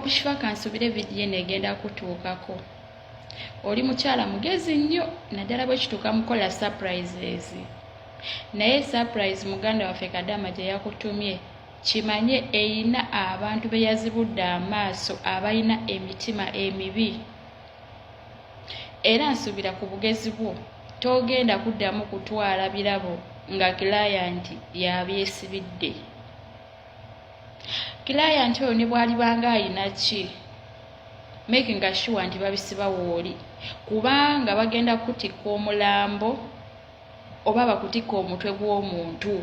Hope Shifa, kansubire vidiyo eno egenda kutuukako. Oli mukyala mugezi nnyo, naddala bwe kituuka mukola surprises. Naye surprise muganda waffe Kadama gye yakutumye, kimanye eyina abantu be yazibudde amaaso abalina emitima emibi. Era nsuubira ku bugezi bwo togenda kuddamu kutwala birabo nga client yabyesibidde. Client oyo ne bw'alibanga ayina ki, making sure nti babisiba wooli, kubanga bagenda kutikka omulambo oba bakutikka omutwe gw'omuntu.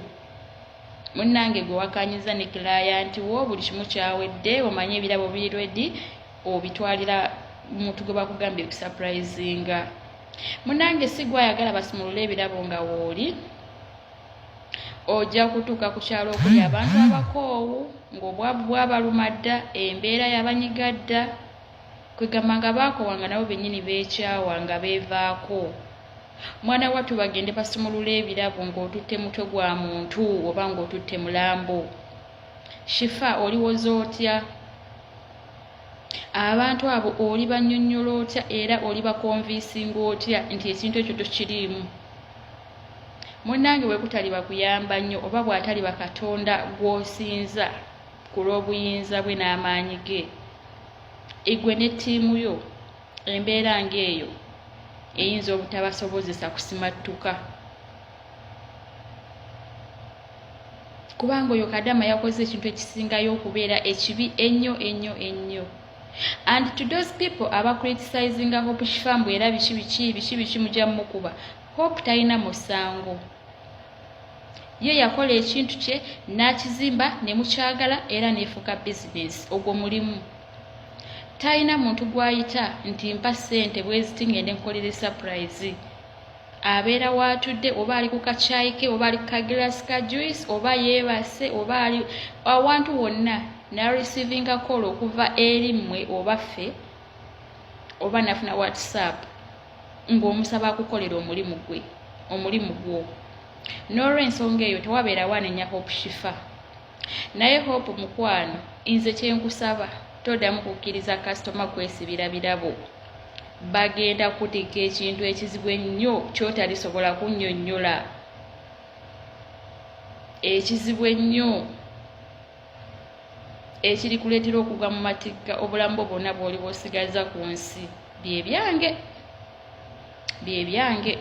Munnange, gwe wakanyiza ne client wo, buli kimu kyawedde, omanye ebirabo biri ready, obitwalira muntu gwe bakugambye okusurprisinga. Munnange, si gwe ayagala basumulule ebirabo nga wooli. Ojja kutuuka ku kyalo okuli abantu abakoowu, ng'obwavu bwabaluma dda, embeera yabanyiga dda, kwegamba nga baakoowa, nga nabo bennyini beekyawa, nga beevaako. Mwana wattu, bagende basumulule ebirabo ng'otutte mutwe gwa muntu oba ng'otutte mulambo. Shifa, oliwoza otya abantu abo? Oli bannyonnyola otya era oli baconvincinga otya nti ekintu ekyo tokiriimu? Munnange, bwe kutaliba kuyamba nnyo oba bw'ataliba Katonda gw'osinza ku lw'obuyinza bwe n'amaanyi ge, igwe ne ttiimu yo, embeera ng'eyo eyinza obutabasobozesa kusimattuka, kubanga oyo Kadama yakoze ekintu ekisingayo okubeera ekibi ennyo ennyo ennyo. And to those people abacriticinga Hope Shifa mbu era biki biki biki biki, mujja mukuba, Hope talina musango. Ye yakola ekintu kye n'akizimba ne mukyagala era neefuuka bizinesi. Ogwo mulimu. Talina muntu gw'ayita nti mpa ssente bweziti ngende nkolere surprise. Abeera waatudde, oba ali ku kacyayi ke, oba ali ku kagirasi ka juice, oba yeebase, oba ali awantu wonna, nareceivinga call okuva eri mmwe oba ffe, oba nafuna WhatsApp ng'omusaba akukolera omulimu gwe, omulimu gwo. N'olwensonga eyo tewabeerawo anenya Hope Shifa. Naye Hope mukwano, nze kyenkusaba, toddamu kukkiriza kasitoma kwesibira birabo. Bagenda kutikka ekintu ekizibu ennyo kyotalisobola kunnyonnyola, ekizibu ennyo ekirikuleetera okugwa mu matigga obulamu bwo bwonna bw'oli bw'osigaza ku nsi. Byebyange, byebyange.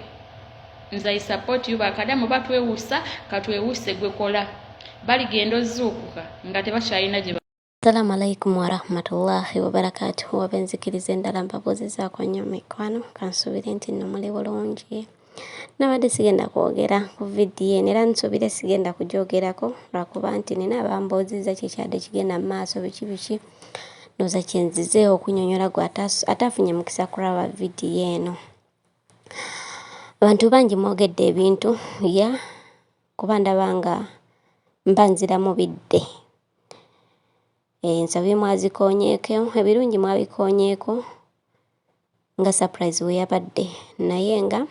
Nze I support you. Bakadamu batwewusa, katwewuse. Gwe kola, baligenda ozuukuka nga tebakyalina gye. Assalamu alaikum warahmatullahi wabarakatuhu. Abenzikiriza endala, mbabuuzizaako nnyo mikwano. Kansuubire nti nno muli bulungi. Nabadde sigenda kwogera ku vidiyo eno, era nsuubire sigenda kugyogerako, lwakuba nti nina abambuuzizza kikyadde kigenda mu maaso, biki biki. Ndowooza kyenzize okunyonyola gwe ataafunye mukisa kulaba vidiyo eno. Abantu bangi mwogedde ebintu ya kuba ndaba nga mba nziramu bidde. Ensobi mwazikoonyeeko, ebirungi mwabikoonyeeko nga surprise we yabadde, naye nga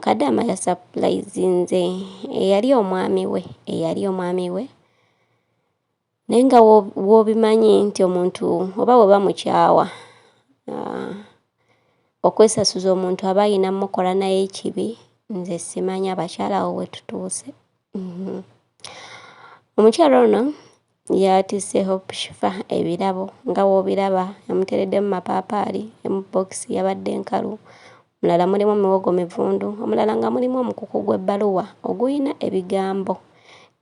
Kadaama yasurprisinze eyali omwami we, eyali omwami we. Naye nga w'obimanyi nti omuntu oba bwe bamukyawa, okwesasuza omuntu aba ayina mmukola naye ekibi, nze simanyi abakyala awo we tutuuse. Omukyala ono yatisse Hope Shifa ebirabo nga w'obiraba. Yamuteereddemu mapaapaali, emu bbookisi yabadde nkalu, omulala mulimu miwogo mivundu, omulala nga mulimu omukuku gw'ebbaluwa oguyina ebigambo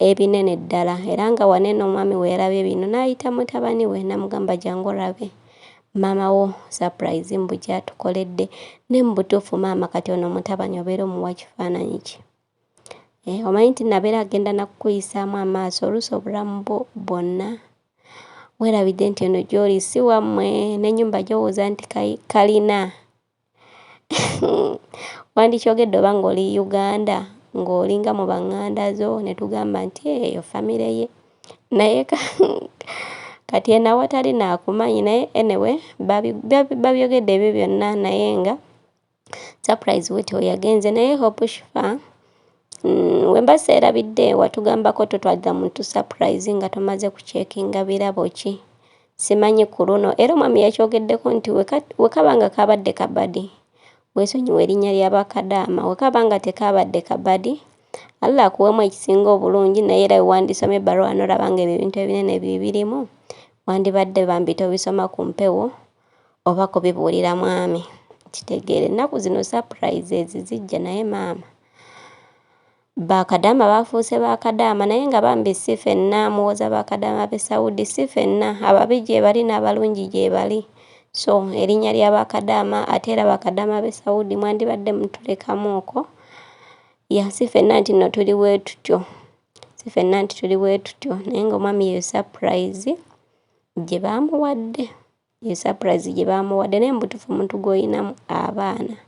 ebinene ddala. Era nga wano eno omwami we yalabye bino n'ayita mutabani we n'amugamba, "Jangu olabe maama wo surprise mbu gy'atukoledde." Naye mu butuufu, maama, kati ono mutabani obeera omuwa kifaananyi ki? Omanyi nti nabeera agenda nakukuyisaamu amaaso oluusi obulamu bwo bwonna. Weerabidde nti eno gy'oli si wammwe, n'ennyumba gy'owooza nti kalina. Wandikyogedde oba ng'oli Uganda, ng'olinga mu baŋŋanda zo, ne tugamba nti eyo famire ye. Naye kati eno awatali naakumanyi. Naye anyway, babyogedde ebyo byonna, naye nga surprise bwetyo yagenze. Naye Hope Shifa, wemba seerabidde, watugambako totwalira muntu surprise nga tomaze kucheckinga birabo ki. Simanyi ku luno era omwami yakyogeddeko nti we kaba nga kaabadde kabadi, weesonyiwe erinnya lya bakadaama, we kaba nga tekaabadde kabadi, Allah akuweemu ekisinga obulungi naye era we wandisomye ebbaluwa n'olaba ng'ebyo ebintu ebinene bye birimu, wandibadde bambi tobisoma ku mpewo oba kubibuulira mwami. Kitegeere ennaku zino surprises zijja naye maama. Bakadaama bafuuse bakadaama naye nga bambi si fenna muwoza bakadaama b'e Saudi si fenna ababi gyebali n'abalungi gyebali so erinnya lya bakadaama ate era bakadaama b'e Saudi mwandibadde mutulekamuuko ya si fenna nti nno tuli bwe tutyo si fenna nti tuli bwe tutyo naye ng'omwami yeyo surprise gye baamuwadde eyo surprise gye baamuwadde naye mubutuufu omuntu gw'olinamu abaana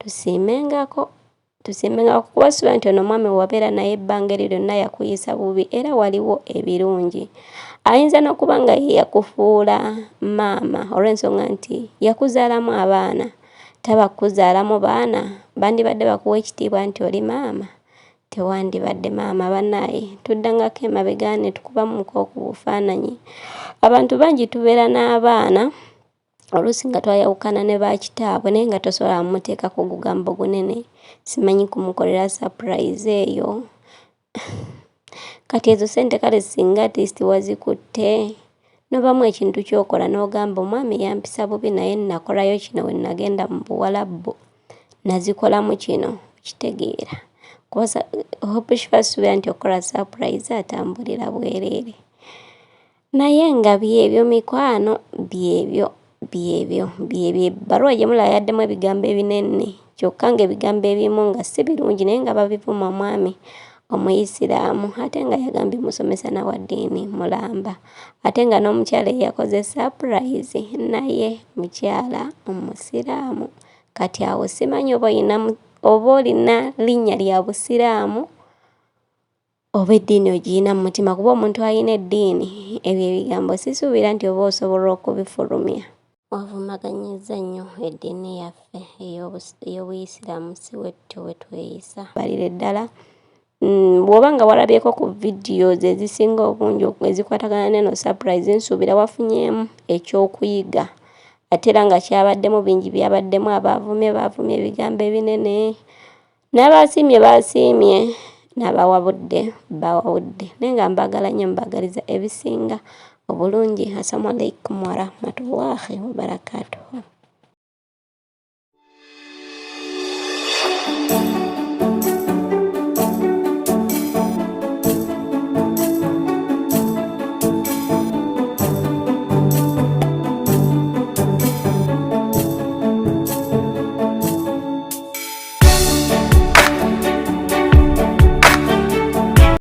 tusiimengako tusiimengako kuba suubira nti ono omwami wabeera naye ebbanga eryo lyonna yakuyisa bubi era waliwo ebirungi ayinza n'okuba nga ye yakufuula maama olw'ensonga nti yakuzaalamu abaana taba kukuzaalamu baana bandibadde bakuwa ekitiibwa nti oli maama tewandibadde maama bannaaye tuddangako emabega ne tukubamuko ku bufaananyi abantu bangi tubeera n'abaana oluusi nga twayawukana ne bakitaabwe naye nga tosobola muteekako gugambo gunene simanyi kumukolera surprise eyo kati ezo ssente kale singa at least wazikutte nobamu ekintu ky'okola n'ogamba omwami yampisa bubi naye nakolayo kino we nagenda mu buwalabbu nazikolamu kino okitegeera kuba Hope Shifa suubira nti okukola surprise atambulira bwereere naye nga byebyo mikwano byebyo byebyo byebyo ebbaluwa gye mulaba yaddemu ebigambo ebinene kyokka ng'ebigambo ebimu nga si birungi naye nga babivuma omwami omuyisiraamu ate nga yagambye musomesa na wa ddiini mulamba ate nga n'omukyala eyakoze surprise naye mukyala omusiraamu kati awo simanyi oba olina oba olina linnya lya busiraamu oba eddiini ogiyina mu mutima kuba omuntu alina eddiini ebyo ebigambo sisuubira nti oba osobola okubifulumya. Wavumaganyizza nnyo eddiini yaffe ey'Obuyisiraamu si bwetutyo bwe tweyisa. Balire ddala bw'oba nga walabyeko ku videos ezisinga obungi ezikwatagana n'eno surprise nsuubira wafunyeemu ekyokuyiga ate era nga kyabaddemu bingi byabaddemu abaavumye baavumye ebigambo ebinene n'abasiimye baasiimye n'abawabudde bawabudde naye nga mbaagala nnyo mbaagaliza ebisinga obulungi. Assalamu alaikum warahmatullahi wabarakatuhu.